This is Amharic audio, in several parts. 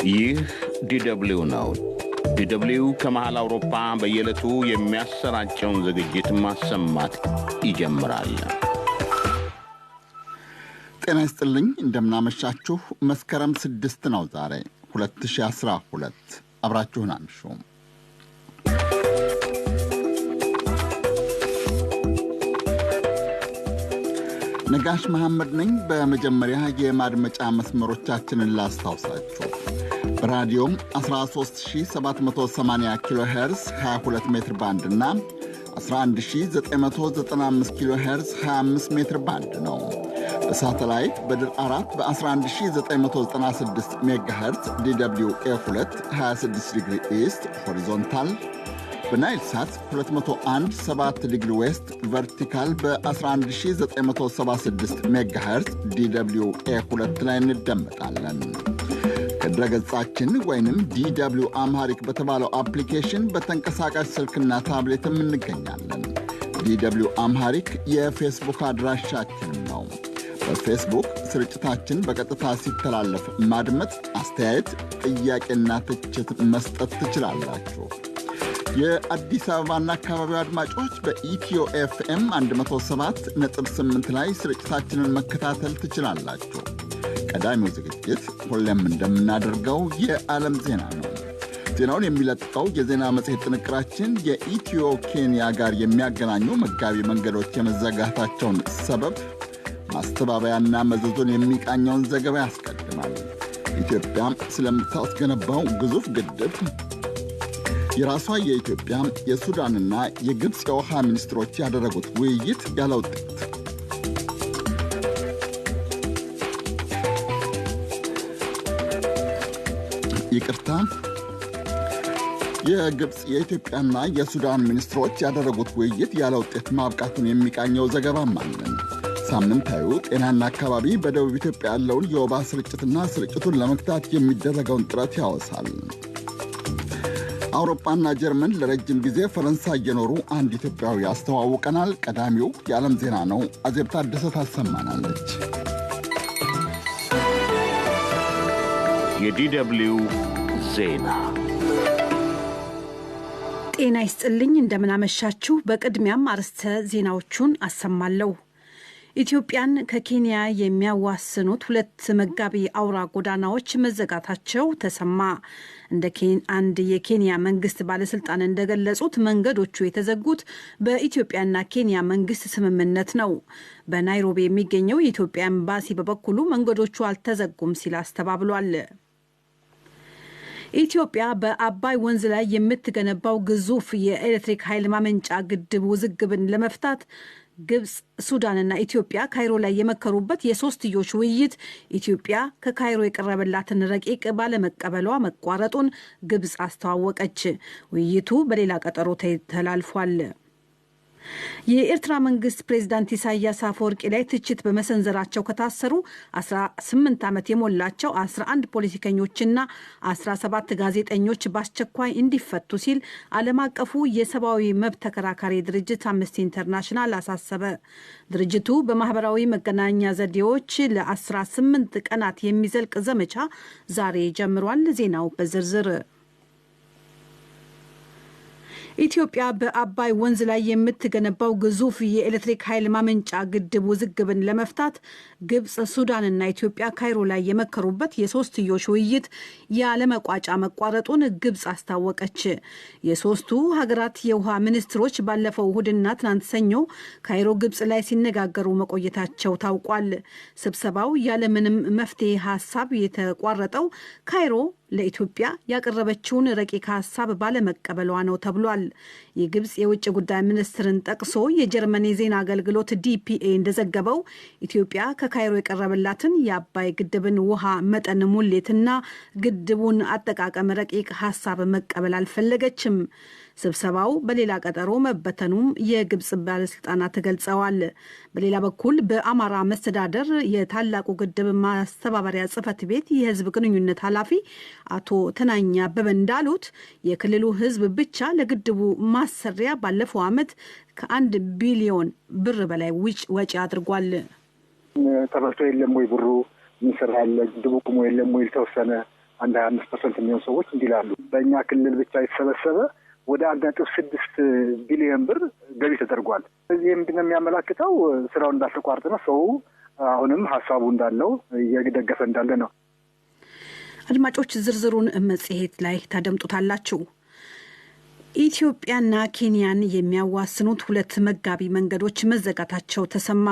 ይህ ዲደብሊው ነው። ዲደብሊው ከመሃል አውሮፓ በየዕለቱ የሚያሰራጨውን ዝግጅት ማሰማት ይጀምራል። ጤና ይስጥልኝ፣ እንደምናመሻችሁ። መስከረም 6 ነው ዛሬ 2012። አብራችሁን አምሹ። ነጋሽ መሐመድ ነኝ። በመጀመሪያ የማድመጫ መስመሮቻችንን ላስታውሳችሁ። በራዲዮም 13780 ኪሎ ሄርዝ 22 ሜትር ባንድ እና 11995 ኪሎ ሄርዝ 25 ሜትር ባንድ ነው። በሳተላይት በድር 4 በ11996 ሜጋሄርዝ DW A2 26 degree east horizontal፣ በናይል ሳት 201 7 degree west vertical በ11976 ሜጋሄርዝ DW A2 ላይ እንደመጣለን። ከድረገጻችን ወይንም DW Amharic በተባለው አፕሊኬሽን በተንቀሳቃሽ ስልክና ታብሌትም እንገኛለን። DW Amharic የፌስቡክ አድራሻችን ነው። በፌስቡክ ስርጭታችን በቀጥታ ሲተላለፍ ማድመጥ፣ አስተያየት፣ ጥያቄና ትችት መስጠት ትችላላችሁ። የአዲስ አበባና አካባቢው አድማጮች በኢትዮ ኤፍኤም 107.8 ላይ ስርጭታችንን መከታተል ትችላላችሁ። ቀዳሚው ዝግጅት ሁሌም እንደምናደርገው የዓለም ዜና ነው። ዜናውን የሚለጥቀው የዜና መጽሔት ጥንቅራችን የኢትዮ ኬንያ ጋር የሚያገናኙ መጋቢ መንገዶች የመዘጋታቸውን ሰበብ፣ ማስተባበያና መዘዙን የሚቃኘውን ዘገባ ያስቀድማል። ኢትዮጵያ ስለምታስገነባው ግዙፍ ግድብ የራሷ የኢትዮጵያ፣ የሱዳንና የግብፅ የውሃ ሚኒስትሮች ያደረጉት ውይይት ያለ ውጤት፣ ይቅርታ፣ የግብፅ፣ የኢትዮጵያና የሱዳን ሚኒስትሮች ያደረጉት ውይይት ያለ ውጤት ማብቃቱን የሚቃኘው ዘገባም አለን። ሳምንታዊ ጤናና አካባቢ በደቡብ ኢትዮጵያ ያለውን የወባ ስርጭትና ስርጭቱን ለመግታት የሚደረገውን ጥረት ያወሳል። አውሮፓና ጀርመን ለረጅም ጊዜ ፈረንሳይ የኖሩ አንድ ኢትዮጵያዊ ያስተዋውቀናል። ቀዳሚው የዓለም ዜና ነው። አዜብ ታደሰ ታሰማናለች። የ DW ዜና። ጤና ይስጥልኝ፣ እንደምናመሻችሁ። በቅድሚያም አርዕስተ ዜናዎቹን አሰማለሁ። ኢትዮጵያን ከኬንያ የሚያዋስኑት ሁለት መጋቢ አውራ ጎዳናዎች መዘጋታቸው ተሰማ። እንደ አንድ የኬንያ መንግስት ባለስልጣን እንደገለጹት መንገዶቹ የተዘጉት በኢትዮጵያና ኬንያ መንግስት ስምምነት ነው። በናይሮቢ የሚገኘው የኢትዮጵያ ኤምባሲ በበኩሉ መንገዶቹ አልተዘጉም ሲል አስተባብሏል። ኢትዮጵያ በአባይ ወንዝ ላይ የምትገነባው ግዙፍ የኤሌክትሪክ ኃይል ማመንጫ ግድብ ውዝግብን ለመፍታት ግብፅ፣ ሱዳንና ኢትዮጵያ ካይሮ ላይ የመከሩበት የሶስትዮሽ ውይይት ኢትዮጵያ ከካይሮ የቀረበላትን ረቂቅ ባለመቀበሏ መቋረጡን ግብፅ አስተዋወቀች። ውይይቱ በሌላ ቀጠሮ ተላልፏል። የኤርትራ መንግስት ፕሬዚዳንት ኢሳያስ አፈወርቂ ላይ ትችት በመሰንዘራቸው ከታሰሩ 18 ዓመት የሞላቸው 11 ፖለቲከኞችና 17 ጋዜጠኞች በአስቸኳይ እንዲፈቱ ሲል ዓለም አቀፉ የሰብአዊ መብት ተከራካሪ ድርጅት አምነስቲ ኢንተርናሽናል አሳሰበ። ድርጅቱ በማህበራዊ መገናኛ ዘዴዎች ለ18 ቀናት የሚዘልቅ ዘመቻ ዛሬ ጀምሯል። ዜናው በዝርዝር። ኢትዮጵያ በአባይ ወንዝ ላይ የምትገነባው ግዙፍ የኤሌክትሪክ ኃይል ማመንጫ ግድብ ውዝግብን ለመፍታት ግብፅ፣ ሱዳንና ኢትዮጵያ ካይሮ ላይ የመከሩበት የሶስትዮሽ ውይይት ያለመቋጫ መቋረጡን ግብፅ አስታወቀች። የሶስቱ ሀገራት የውሃ ሚኒስትሮች ባለፈው እሁድና ትናንት ሰኞ ካይሮ ግብፅ ላይ ሲነጋገሩ መቆየታቸው ታውቋል። ስብሰባው ያለምንም መፍትሄ ሀሳብ የተቋረጠው ካይሮ ለኢትዮጵያ ያቀረበችውን ረቂቅ ሀሳብ ባለመቀበሏ ነው ተብሏል። የግብፅ የውጭ ጉዳይ ሚኒስትርን ጠቅሶ የጀርመን የዜና አገልግሎት ዲፒኤ እንደዘገበው ኢትዮጵያ ከካይሮ የቀረበላትን የአባይ ግድብን ውሃ መጠን ሙሌትና ግድቡን አጠቃቀም ረቂቅ ሀሳብ መቀበል አልፈለገችም። ስብሰባው በሌላ ቀጠሮ መበተኑም የግብፅ ባለስልጣናት ገልጸዋል። በሌላ በኩል በአማራ መስተዳደር የታላቁ ግድብ ማስተባበሪያ ጽሕፈት ቤት የሕዝብ ግንኙነት ኃላፊ አቶ ተናኛ አበበ እንዳሉት የክልሉ ሕዝብ ብቻ ለግድቡ ማሰሪያ ባለፈው ዓመት ከ1 ቢሊዮን ብር በላይ ወጪ አድርጓል። ተበልቶ የለም ወይ ብሩ ምን ስራ አለ? ግድቡ ቁሞ የለም ወይ? ተወሰነ አንድ 25% የሚሆኑ ሰዎች እንዲህ ይላሉ። በእኛ ክልል ብቻ የተሰበሰበ ወደ 1.6 ቢሊዮን ብር ገቢ ተደርጓል። እዚህ ምንድነው የሚያመላክተው? ስራው እንዳልተቋረጠ ነው። ሰው አሁንም ሀሳቡ እንዳለው እየደገፈ እንዳለ ነው። አድማጮች፣ ዝርዝሩን መጽሔት ላይ ታደምጡታላችሁ። ኢትዮጵያና ኬንያን የሚያዋስኑት ሁለት መጋቢ መንገዶች መዘጋታቸው ተሰማ።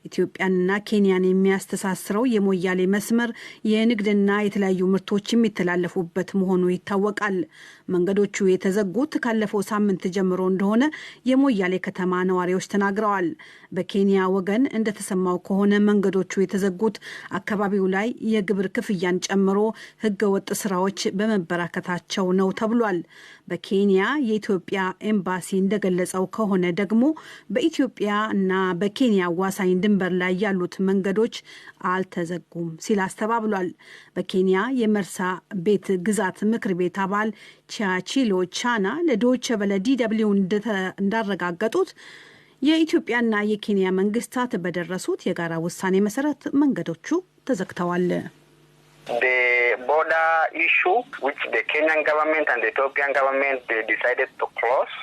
ኢትዮጵያንና ኬንያን የሚያስተሳስረው የሞያሌ መስመር የንግድና የተለያዩ ምርቶች የሚተላለፉበት መሆኑ ይታወቃል። መንገዶቹ የተዘጉት ካለፈው ሳምንት ጀምሮ እንደሆነ የሞያሌ ከተማ ነዋሪዎች ተናግረዋል። በኬንያ ወገን እንደተሰማው ከሆነ መንገዶቹ የተዘጉት አካባቢው ላይ የግብር ክፍያን ጨምሮ ሕገወጥ ስራዎች በመበራከታቸው ነው ተብሏል። በኬንያ የኢትዮጵያ ኤምባሲ እንደገለጸው ከሆነ ደግሞ በኢትዮጵያ እና በኬንያ አዋሳኝ ድንበር ላይ ያሉት መንገዶች አልተዘጉም ሲል አስተባብሏል። በኬንያ የመርሳ ቤት ግዛት ምክር ቤት አባል ቻቺሎ ቻና ለዶይቼ ቬለ DW እንዳረጋገጡት የኢትዮጵያና የኬንያ መንግስታት በደረሱት የጋራ ውሳኔ መሰረት መንገዶቹ ተዘግተዋል። The border issue, which the Kenyan government and the Ethiopian government, they decided to close,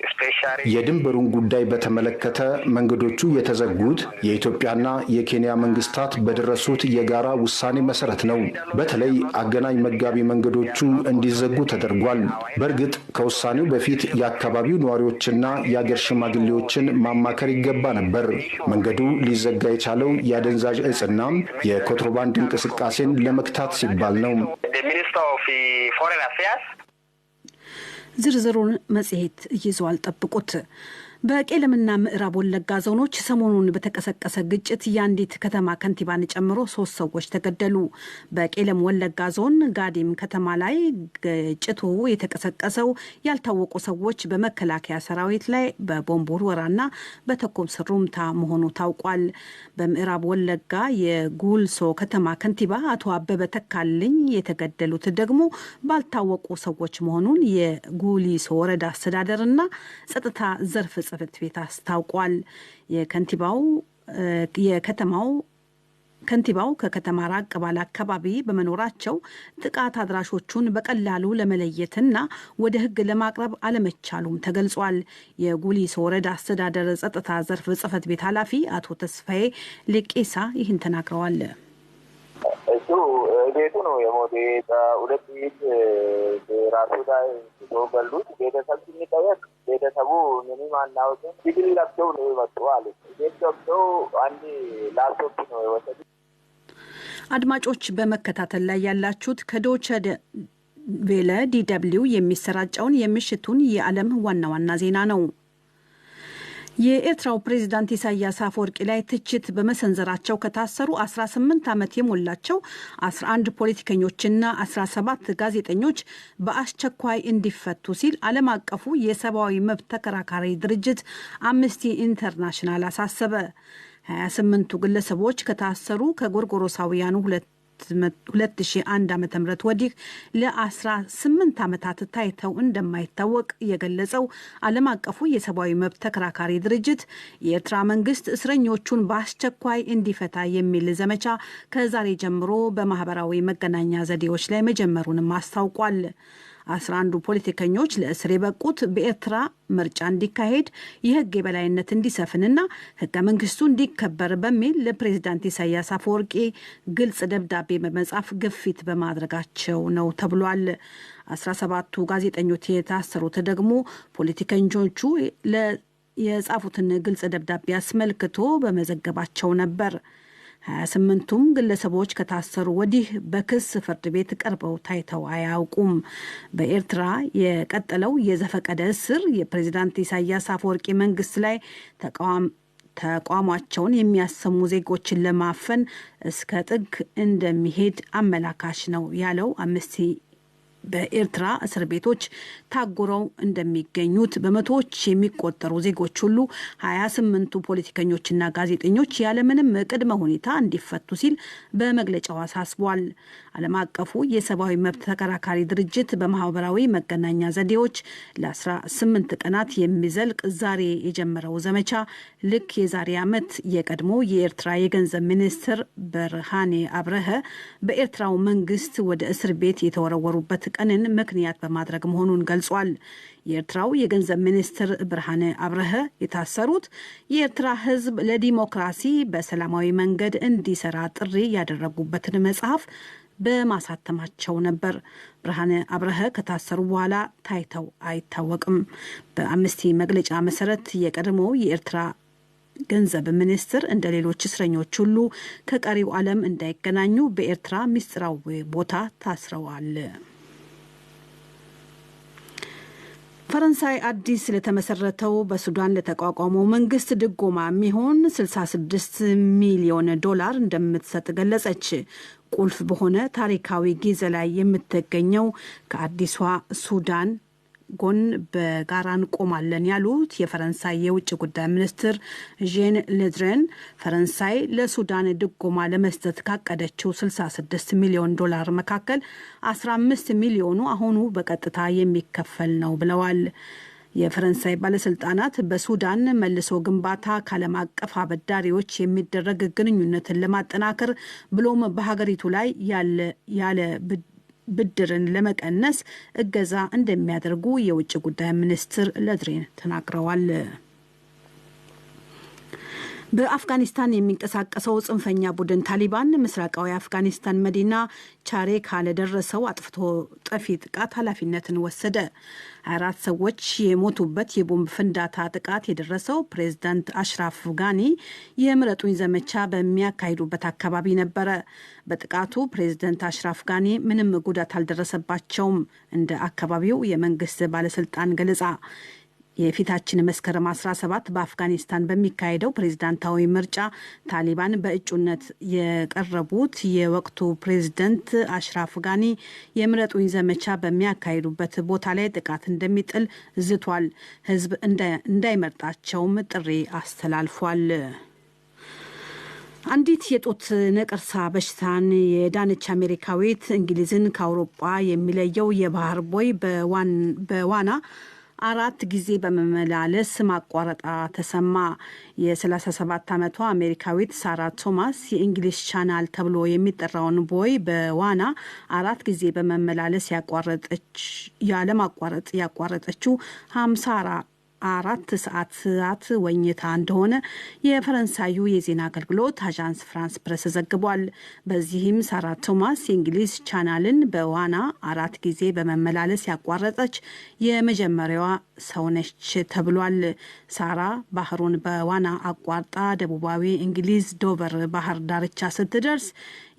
especially የድንበሩን ጉዳይ በተመለከተ መንገዶቹ የተዘጉት የኢትዮጵያና የኬንያ መንግስታት በደረሱት የጋራ ውሳኔ መሰረት ነው። በተለይ አገናኝ መጋቢ መንገዶቹ እንዲዘጉ ተደርጓል። በእርግጥ ከውሳኔው በፊት የአካባቢው ነዋሪዎችና የአገር ሽማግሌዎችን ማማከር ይገባ ነበር። መንገዱ ሊዘጋ የቻለው የአደንዛዥ እጽና የኮንትሮባንድ እንቅስቃሴን ለመግታት ሲባል ነው። The Minister of Foreign Affairs ዝርዝሩን መጽሔት ይዟል፣ ጠብቁት። በቄለምና ምዕራብ ወለጋ ዞኖች ሰሞኑን በተቀሰቀሰ ግጭት የአንዲት ከተማ ከንቲባን ጨምሮ ሶስት ሰዎች ተገደሉ። በቄለም ወለጋ ዞን ጋዲም ከተማ ላይ ግጭቱ የተቀሰቀሰው ያልታወቁ ሰዎች በመከላከያ ሰራዊት ላይ በቦምብ ውርወራና በተኩስ ሩምታ መሆኑ ታውቋል። በምዕራብ ወለጋ የጉልሶ ከተማ ከንቲባ አቶ አበበ ተካልኝ የተገደሉት ደግሞ ባልታወቁ ሰዎች መሆኑን የጉሊሶ ወረዳ አስተዳደርና ጸጥታ ዘርፍ ጽሕፈት ቤት አስታውቋል። የከንቲባው የከተማው ከንቲባው ከከተማ ራቅ ባለ አካባቢ በመኖራቸው ጥቃት አድራሾቹን በቀላሉ ለመለየትና ወደ ሕግ ለማቅረብ አለመቻሉም ተገልጿል። የጉሊሶ ወረዳ አስተዳደር ጸጥታ ዘርፍ ጽሕፈት ቤት ኃላፊ አቶ ተስፋዬ ሌቄሳ ይህን ተናግረዋል። እሱ ቤቱ ነው የሞተ። በሁለት ጥይት ራሱ ላይ ገሉት። ቤተሰብ ሲጠየቅ ቤተሰቡ ምንም አናውቅም፣ ሲቪል ለብሰው ነው የመጡ አሉ። ቤት ገብተው አንድ ላፕቶፕ ነው የወሰዱት። አድማጮች፣ በመከታተል ላይ ያላችሁት ከዶቸ ቬለ DW የሚሰራጨውን የምሽቱን የዓለም ዋና ዋና ዜና ነው። የኤርትራው ፕሬዚዳንት ኢሳያስ አፈወርቂ ላይ ትችት በመሰንዘራቸው ከታሰሩ 18 ዓመት የሞላቸው 11 ፖለቲከኞችና 17 ጋዜጠኞች በአስቸኳይ እንዲፈቱ ሲል ዓለም አቀፉ የሰብአዊ መብት ተከራካሪ ድርጅት አምነስቲ ኢንተርናሽናል አሳሰበ። 28ቱ ግለሰቦች ከታሰሩ ከጎርጎሮሳውያኑ 2001 ዓ.ም ወዲህ ለ18 ዓመታት ታይተው እንደማይታወቅ የገለጸው ዓለም አቀፉ የሰብአዊ መብት ተከራካሪ ድርጅት የኤርትራ መንግስት እስረኞቹን በአስቸኳይ እንዲፈታ የሚል ዘመቻ ከዛሬ ጀምሮ በማህበራዊ መገናኛ ዘዴዎች ላይ መጀመሩንም አስታውቋል። 11ዱ ፖለቲከኞች ለእስር የበቁት በኤርትራ ምርጫ እንዲካሄድ፣ የህግ የበላይነት እንዲሰፍንና ህገ መንግስቱ እንዲከበር በሚል ለፕሬዚዳንት ኢሳያስ አፈወርቂ ግልጽ ደብዳቤ በመጻፍ ግፊት በማድረጋቸው ነው ተብሏል። 17ቱ ጋዜጠኞች የታሰሩት ደግሞ ፖለቲከኞቹ የጻፉትን ግልጽ ደብዳቤ አስመልክቶ በመዘገባቸው ነበር። 28ቱም ግለሰቦች ከታሰሩ ወዲህ በክስ ፍርድ ቤት ቀርበው ታይተው አያውቁም። በኤርትራ የቀጠለው የዘፈቀደ እስር የፕሬዚዳንት ኢሳያስ አፈወርቂ መንግስት ላይ ተቃውሟቸውን የሚያሰሙ ዜጎችን ለማፈን እስከ ጥግ እንደሚሄድ አመላካች ነው ያለው አምነስቲ በኤርትራ እስር ቤቶች ታጉረው እንደሚገኙት በመቶዎች የሚቆጠሩ ዜጎች ሁሉ 28ቱ ፖለቲከኞችና ጋዜጠኞች ያለምንም ቅድመ ሁኔታ እንዲፈቱ ሲል በመግለጫው አሳስቧል። ዓለም አቀፉ የሰብአዊ መብት ተከራካሪ ድርጅት በማህበራዊ መገናኛ ዘዴዎች ለ18 ቀናት የሚዘልቅ ዛሬ የጀመረው ዘመቻ ልክ የዛሬ ዓመት የቀድሞ የኤርትራ የገንዘብ ሚኒስትር በርሃኔ አብረሀ በኤርትራው መንግስት ወደ እስር ቤት የተወረወሩበት ቀንን ምክንያት በማድረግ መሆኑን ገልጿል። የኤርትራው የገንዘብ ሚኒስትር ብርሃነ አብረሀ የታሰሩት የኤርትራ ሕዝብ ለዲሞክራሲ በሰላማዊ መንገድ እንዲሰራ ጥሪ ያደረጉበትን መጽሐፍ በማሳተማቸው ነበር። ብርሃነ አብረሀ ከታሰሩ በኋላ ታይተው አይታወቅም። በአምነስቲ መግለጫ መሰረት የቀድሞ የኤርትራ ገንዘብ ሚኒስትር እንደ ሌሎች እስረኞች ሁሉ ከቀሪው ዓለም እንዳይገናኙ በኤርትራ ምስጢራዊ ቦታ ታስረዋል። ፈረንሳይ አዲስ ለተመሰረተው በሱዳን ለተቋቋመው መንግስት ድጎማ የሚሆን 66 ሚሊዮን ዶላር እንደምትሰጥ ገለጸች። ቁልፍ በሆነ ታሪካዊ ጊዜ ላይ የምትገኘው ከአዲሷ ሱዳን ጎን በጋራ እንቆማለን ያሉት የፈረንሳይ የውጭ ጉዳይ ሚኒስትር ዤን ለድሪያን፣ ፈረንሳይ ለሱዳን ድጎማ ለመስጠት ካቀደችው 66 ሚሊዮን ዶላር መካከል 15 ሚሊዮኑ አሁኑ በቀጥታ የሚከፈል ነው ብለዋል። የፈረንሳይ ባለስልጣናት በሱዳን መልሶ ግንባታ ከዓለም አቀፍ አበዳሪዎች የሚደረግ ግንኙነትን ለማጠናከር ብሎም በሀገሪቱ ላይ ያለ ብድርን ለመቀነስ እገዛ እንደሚያደርጉ የውጭ ጉዳይ ሚኒስትር ለድሬን ተናግረዋል። በአፍጋኒስታን የሚንቀሳቀሰው ጽንፈኛ ቡድን ታሊባን ምስራቃዊ አፍጋኒስታን መዲና ቻሬካ ለደረሰው አጥፍቶ ጠፊ ጥቃት ኃላፊነትን ወሰደ። 24 ሰዎች የሞቱበት የቦምብ ፍንዳታ ጥቃት የደረሰው ፕሬዝዳንት አሽራፍ ጋኒ የምረጡኝ ዘመቻ በሚያካሂዱበት አካባቢ ነበረ። በጥቃቱ ፕሬዝዳንት አሽራፍ ጋኒ ምንም ጉዳት አልደረሰባቸውም፣ እንደ አካባቢው የመንግስት ባለስልጣን ገለጻ። የፊታችን መስከረም 17 በአፍጋኒስታን በሚካሄደው ፕሬዝዳንታዊ ምርጫ ታሊባን በእጩነት የቀረቡት የወቅቱ ፕሬዝደንት አሽራፍ ጋኒ የምረጡኝ ዘመቻ በሚያካሂዱበት ቦታ ላይ ጥቃት እንደሚጥል ዝቷል። ህዝብ እንዳይመርጣቸውም ጥሪ አስተላልፏል። አንዲት የጡት ነቀርሳ በሽታን የዳነች አሜሪካዊት እንግሊዝን ከአውሮጳ የሚለየው የባህር ቦይ በዋና አራት ጊዜ በመመላለስ ማቋረጧ ተሰማ። የ37 ዓመቷ አሜሪካዊት ሳራ ቶማስ የእንግሊዝ ቻናል ተብሎ የሚጠራውን ቦይ በዋና አራት ጊዜ በመመላለስ ያለማቋረጥ ያቋረጠችው 54 ሰዓታት ወኝታ እንደሆነ የፈረንሳዩ የዜና አገልግሎት አዣንስ ፍራንስ ፕሬስ ዘግቧል። በዚህም ሳራ ቶማስ የእንግሊዝ ቻናልን በዋና አራት ጊዜ በመመላለስ ያቋረጠች የመጀመሪያዋ ሰው ነች ተብሏል። ሳራ ባህሩን በዋና አቋርጣ ደቡባዊ እንግሊዝ ዶቨር ባህር ዳርቻ ስትደርስ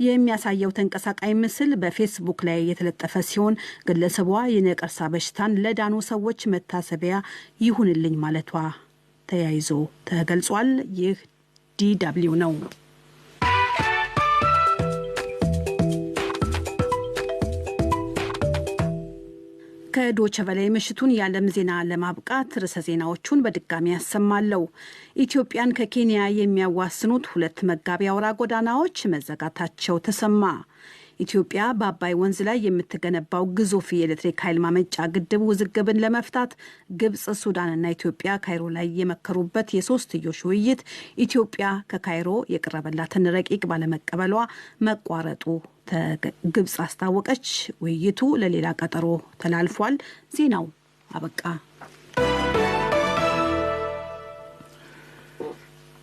የሚያሳየው ተንቀሳቃሽ ምስል በፌስቡክ ላይ የተለጠፈ ሲሆን፣ ግለሰቧ የነቀርሳ በሽታን ለዳኑ ሰዎች መታሰቢያ ይሁንልኝ ማለቷ ተያይዞ ተገልጿል። ይህ ዲደብሊው ነው። ከዶቸ ቨለ ምሽቱን የዓለም ዜና ለማብቃት ርዕሰ ዜናዎቹን በድጋሚ ያሰማለሁ። ኢትዮጵያን ከኬንያ የሚያዋስኑት ሁለት መጋቢ አውራ ጎዳናዎች መዘጋታቸው ተሰማ። ኢትዮጵያ በአባይ ወንዝ ላይ የምትገነባው ግዙፍ የኤሌክትሪክ ኃይል ማመንጫ ግድብ ውዝግብን ለመፍታት ግብጽ፣ ሱዳንና ኢትዮጵያ ካይሮ ላይ የመከሩበት የሶስትዮሽ ውይይት ኢትዮጵያ ከካይሮ የቀረበላትን ረቂቅ ባለመቀበሏ መቋረጡ ግብጽ አስታወቀች። ውይይቱ ለሌላ ቀጠሮ ተላልፏል። ዜናው አበቃ።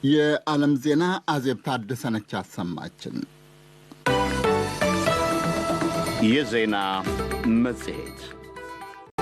የዓለም ዜና አዜብ ታደሰነች አሰማችን። የዜና መጽሔት።